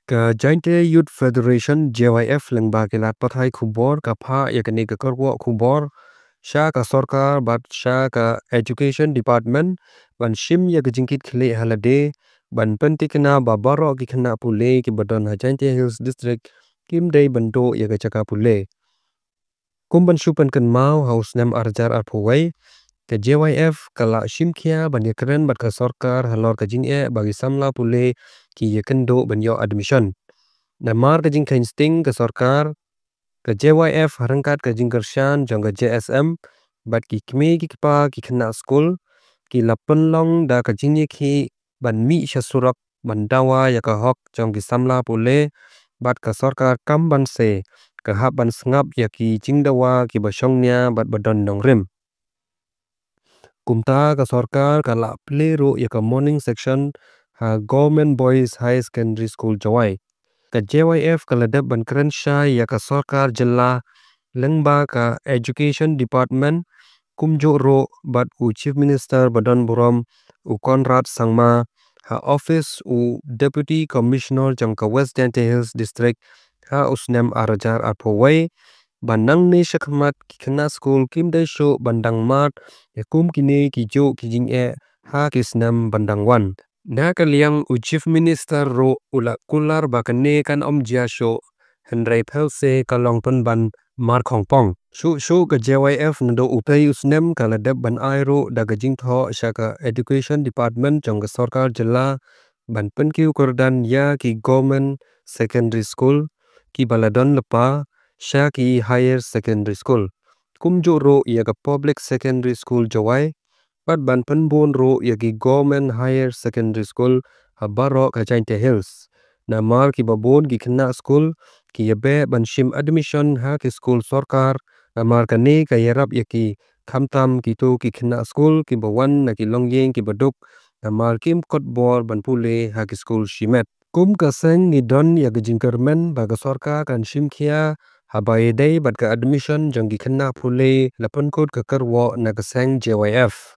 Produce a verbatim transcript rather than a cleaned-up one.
Ka Jaintia Youth Federation, J Y F, lyngba ki lad pathai khubor ka phah ïa kane ka kyrwoh khubor sha ka sorkar bad sha ka Education Department ban shim ïa ka jingkit khlieh ha lade ban pyntikna ba baroh ki khynnah pule kiba don ha Jaintia Hills District kim dei ban duh ïa ka jaka pule. Kum ban shu pynkynmaw, ha u snem ar hajar arphew wei, ka J Y F ka la shim khia ban ïakren bad ka sorkar halor ka jingeh ba ki samla pule ki ïakynduh ban ïoh admission. Namar ka jingkheiñ sting ka sorkar, ka J Y F ha ryngkat ka jingkyrshan jong ka J S M bad ki kmie ki kpa ki khynnah skul ki la pynlong da ka jingïakhih ban mih sha surok ban dawa ïa ka hok jong ki samla pule, bad ka sorkar kam ban se ka hap ban sngap ïa ki jingdawa kiba shongnia bad ba don nongrim. Kumta ka sorkar ka la plie ruh ïa ka morning session ha Government Boys Higher Secondary School Jowai. Ka J Y F ka la dep ban kren shai ïa ka sorkar jylla lyngba ka Education Department, kumjuh ruh bad u Chief Minister ba don burom, u Conrad Sangma, ha office u Deputy Commissioner jong ka West Jaintia Hills District ha u snem ar hajar arphew wei, ba nangne shakhmat ki khynnah skul kim dei shuh ban dang mad ïa kum kine kijuh ki jingeh ha ki snem ban dang wan. Na ka liang u Chief Minister ruh u la kular ba kane kan ym jia shuh, hynrei pyrshah ka long pynban markhongpong. Shuh shuh ka J Y F naduh utei u snem ka la dep ban ai ruh da ka jingthoh sha ka Education Department jong ka sorkar jylla ban pynkiew kyrdan ïa ki Government Secondary School kiba la don lypa sha ki Higher Secondary School, kumjuh ruh ïa ka Public Secondary School Jowai, bad ban pynbun ruh ïa ki Government Higher Secondary School ha baroh ka Jaintia Hills. Namar kiba bun ki khynnah skul ki ïabeh ban shim admission ha ki skul sorkar, namar kane ka ïarap ïa ki, khamtam kito ki khynnah skul kiba wan na ki longïing kiba duk, namar kim kot bor ban pule ha ki skul shimet. Kum ka seng ngi don ïa ka jingkyrmen ba ka sorkar kan shim khia haba ïadei bad ka admission jong ki khynnah pule, la pynkut ka kyrwoh na ka seng J Y F.